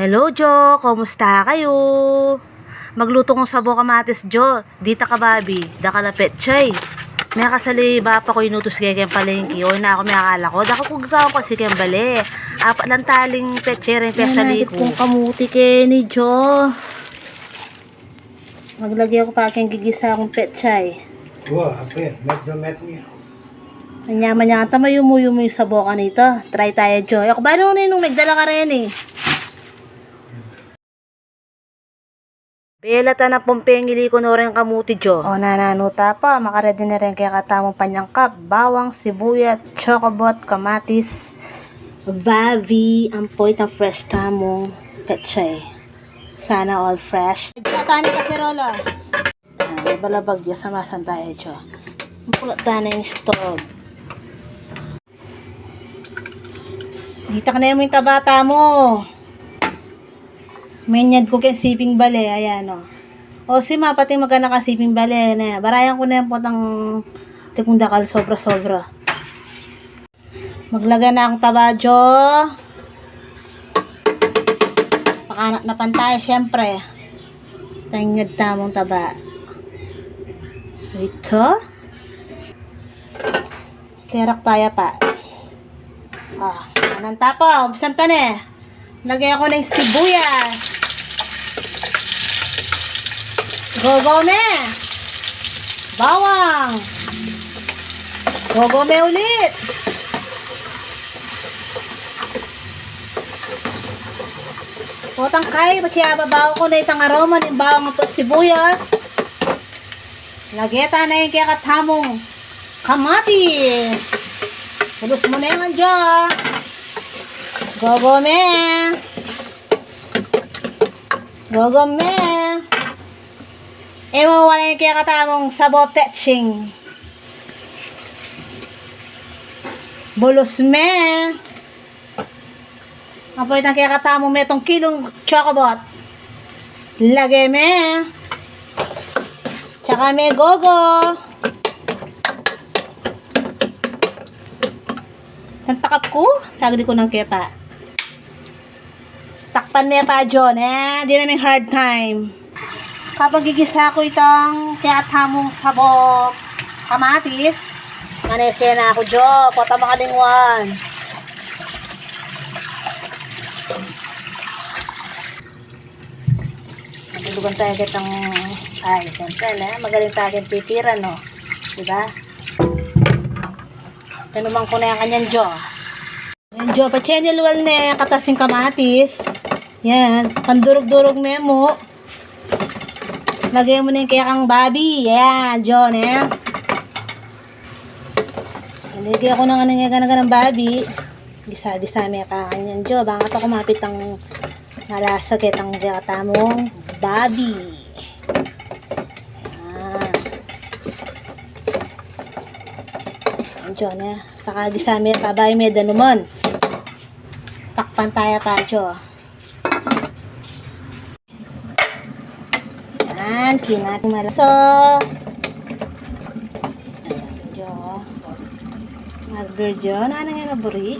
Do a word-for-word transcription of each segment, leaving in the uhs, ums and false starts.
Hello, Jo! Kumusta kayu? Maglutu kung sabo kamatis, Jo. Dita ka, Babi. Dakal a petsay. Mekasali bapa ku inutus ke keng palengke. O, na ku, mekala ku. Dakal ku gagawan kasi keng bale. Apat lang taling petsay reng pesali ku. Kung kamuti keni, Jo. Maglage ku pa keng gigisa kung petsay. Wa, ape, met do met niya. Anya, manyata mayumu-yumu ing sabo kanita. Try taya, Jo. E ku balu nung megdala ka reni. Bela ta na pung pengili ku no reng kamuti, Jo. O, nananu ta pa, makaredi ne reng kekatamung panyangkap, bawang, sibuyas, chocobot, kamatis, babi, ampo itang fresh tamung petsay. Sana all fresh. Tani kaserola. Yan, balabag ya, samasan taya, Jo. Pula tana ing stove. Ditak ne mu ing taba tamu. Menyad ku keng siping bale, ayan o. O, si ma, pati magana kang siping bale, ne. Barayan ku ne potang tikung dakal, sobra-sobra. Maglage na kung taba, Jo. Pakanap na pantaya, siyempre. Tanyad tamung taba. Ito. Terak taya pa. O, anan ta pa, umpisan ta ne. Lage ku neng sibuyas. Gogome. Bawang. Gogome ulit. Potang kai, patsi ababaw ku ne itang aroma ning bawang at sibuyas. Lage ta ne ing kekatamung kamatis. Bulus mu ne ngan, Jo. Gogome. Gogome. E mu wala ing kekatamung sabo petsing. Bulus me. Apo itang kekatamung metung kilung chocobot. Lage me. Tsaka me gogo. Tantakap ku, sagli ku nang kepa. Takpan me pa, Jo, ne? Di na ming hard time. Kapag gigisa ku itang kekatamung sabo kamatis, manese na ku, Jo. Pota makalingwan. Madulugan taya ketang, ay, siyempre, ne? Magaling taya keng titira, no? Diba? Tanuman ku ne ing kanyan, Jo. Yan, Jo, patse ne lual ne katas ing kamatis. Yan, pandurug-durug me mu. Lage mu ne ing kekang babi. Yan, Jo, ne. Lage ku na ngan ing gana-ganang babi. Gisa-gisa me pa kanyan, Jo. Bang ata kumapit ang malasa ketang kekatamung babi. Yan. Yan, Jo, ne. Pakagisa me pa, bayu me danuman. Takpan taya pa, Jo. Yan, kinat malasa. Yan, Jo. Marber, Jo. Nanung yan a buri?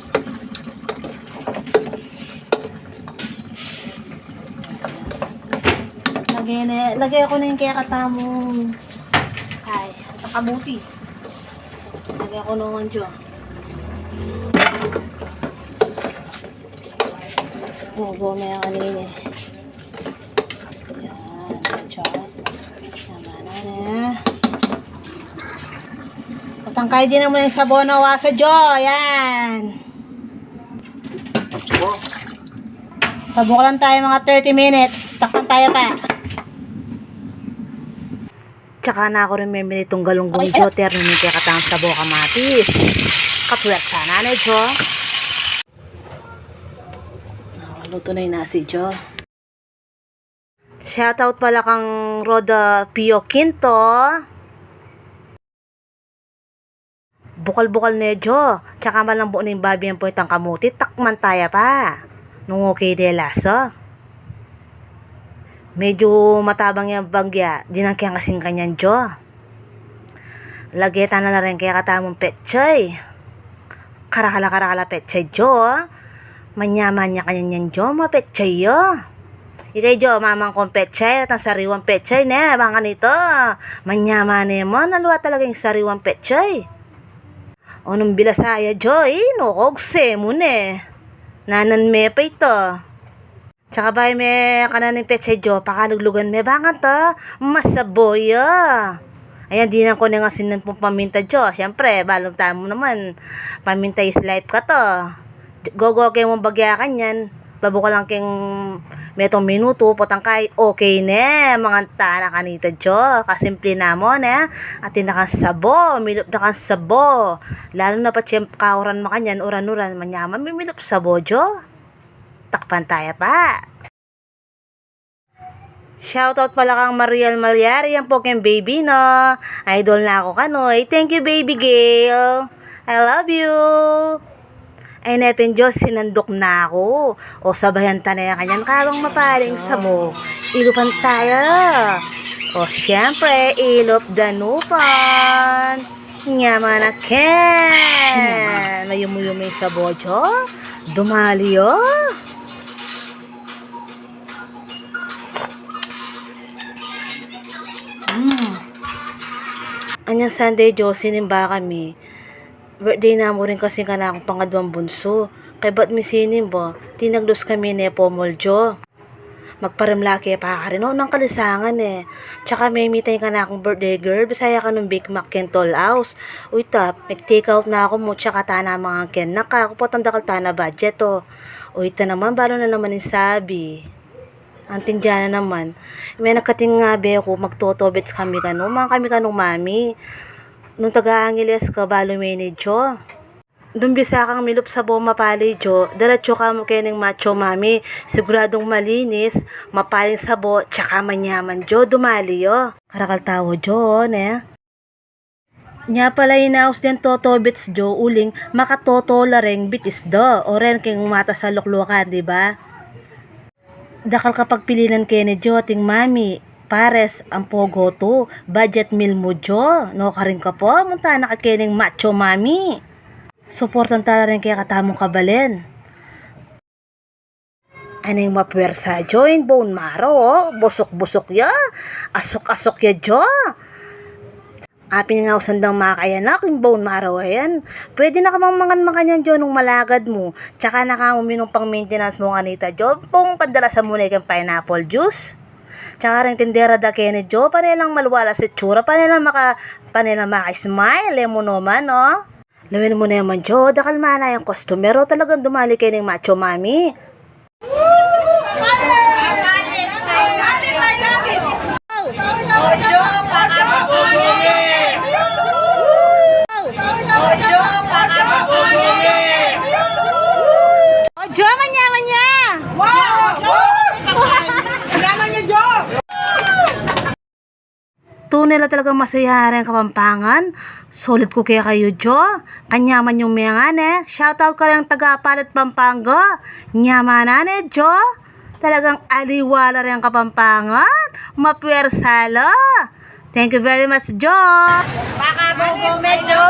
Lage ne, lage ku ne ing kekatamung, ay, kamuti. Lage ku ne ngan, Jo. Gogo me ing kanini. Yan, Jo. Tama na, ne. Patangkay din naman ing sabo na wasa, Jo. Yan. Pabukalan taya mga thirty minutes. Takpan taya pa. Tsaka na ku rin memili itung galunggong, Jo, terno ning kekatamung sabo kamatis. Kapwersa na, ne, Jo? Nakaluto na ing nasi, Jo. Shoutout pala kang Roda Pio Quinto. Bukal-bukal ne, Jo. Tsaka malambu ne ing babi, ampo itang kamuti, takpan taya pa. Nung okay de lasa. Medyu matabang yang bagya, dinan ke kasing kanyan, Jo. Lage ta na la reng kekatamung petsay. Karakal a karakal a petsay, Jo. Manyaman ya kanyan yan, Jo, mapetsay ya. Ikay, Jo, mamang kung petsay, at ang sariwang petsay, ne, bang kanita. Manyaman ne man, aliwa talaga ing sariwang petsay. O, nung bilasa ya, Jo, e, nokogse mu ne. Nanan me pa ita. Tsaka bayu me kanan ing petsay, Jo, pakaluglugan me, bang kanita, masabo ya. Ayan, dinan ku ne ngan asin ampong paminta, Jo. Siyempre, balu tamu naman, paminta is life kata. Gogo ke mung bagya kanyan, babu ka lang keng metung minutu, potang kay, okay ne, mangan tana kanita, Jo. Kasimple na mu, ne? Atin na kang sabo, milop na kang sabo. Lalu na patse kauran makanyan, uran-uran, manyaman mimilup sabo, Jo. Takpan taya pa. Shoutout pala kang Mariel Malyari, yan po keng baby, no? Idol na ku kanu. Ay, thank you, baby girl. I love you. Ay, ne pin, Jo, sinandok na ku. O, sabayan ta ne kanyan kabang mapaling sabo. Ilupan taya. O, siyempre, ilup danupan. Nyaman na ken. Mayumu-yumu ing sabo, Jo. Dumali, o. Mm. Anyang Sunday, Jo, sinimba kami. Birthday na mu rin kasi ing kanakung pangadwang bunsu. Kaybat mi sinimba, tinaglus kami ne pumul, Jo. Magparimla ke pa karin, o, nang kalisangan e. Tsaka me mita ing kanakung birthday girl, bisaya kanung Big Mac keng Toll House. Uy, tap, mag-take out na ku mu, tsaka tana mangan ken anak ku, potang dakal tana budget, o. Uy, ita naman, balu na naman ing sabi. Anting diana naman. Me nagkating nga be ku, magtotobits kami kanu, mangan kami kanung mami. Nung taga-Angeles ka, balu me ne, Jo. Nung bisa kang milup sabo mapali, Jo, diretso ka mu keng macho mami. Siguradung malinis, mapaling sabo, tsaka manyaman, Jo, dumali, o. Karakal tau, Jo, ne? Nya pala inaus deng totobits, Jo, uling makatoto la reng bitis da, o reng keng mata sa luklukan, di ba? Dakal ka pagpilinan keni, Jo, ating mami, pares ampo gotu, budget meal mu, Jo, nukarin ka pa, munta na ka keng macho mami. Suportan ta la reng kekatamung kabalen. Aning mapuwersa, Jo, ing bone marrow, o, busuk-busuk ya, asuk-asuk ya, Jo. Apin ngausan dang makayanak ing bone marrow a yan. Pwede na ka mang mangan makanyan, Jo, nung malagad mu. Tsaka na ka mu minum pang maintenance mu kanita, Jo. Pung pandalasan mu ne keng pineapple juice. Tsaka reng tindera da keni, Jo, pane lang malwalas itsura, pane lang maka, pane lang maka-smile, e mu naman, o. Lawen mu naman, Jo, dakal mana yang customer, o, talagang dumali keni macho mami. O, Jo, manyaman ya. Wow! Manyaman ya, Jo. Tune la talagang masaya reng Kapampangan. Solid ku kekayu, Jo. Kanyaman yung mengan e. Shoutout kareng taga Palit, Pampanga. Nyamanan e, Jo. Talagang aliwa la reng Kapampangan. Mapuwersa la. Thank you very much, Jo. Baka gogo me, Jo.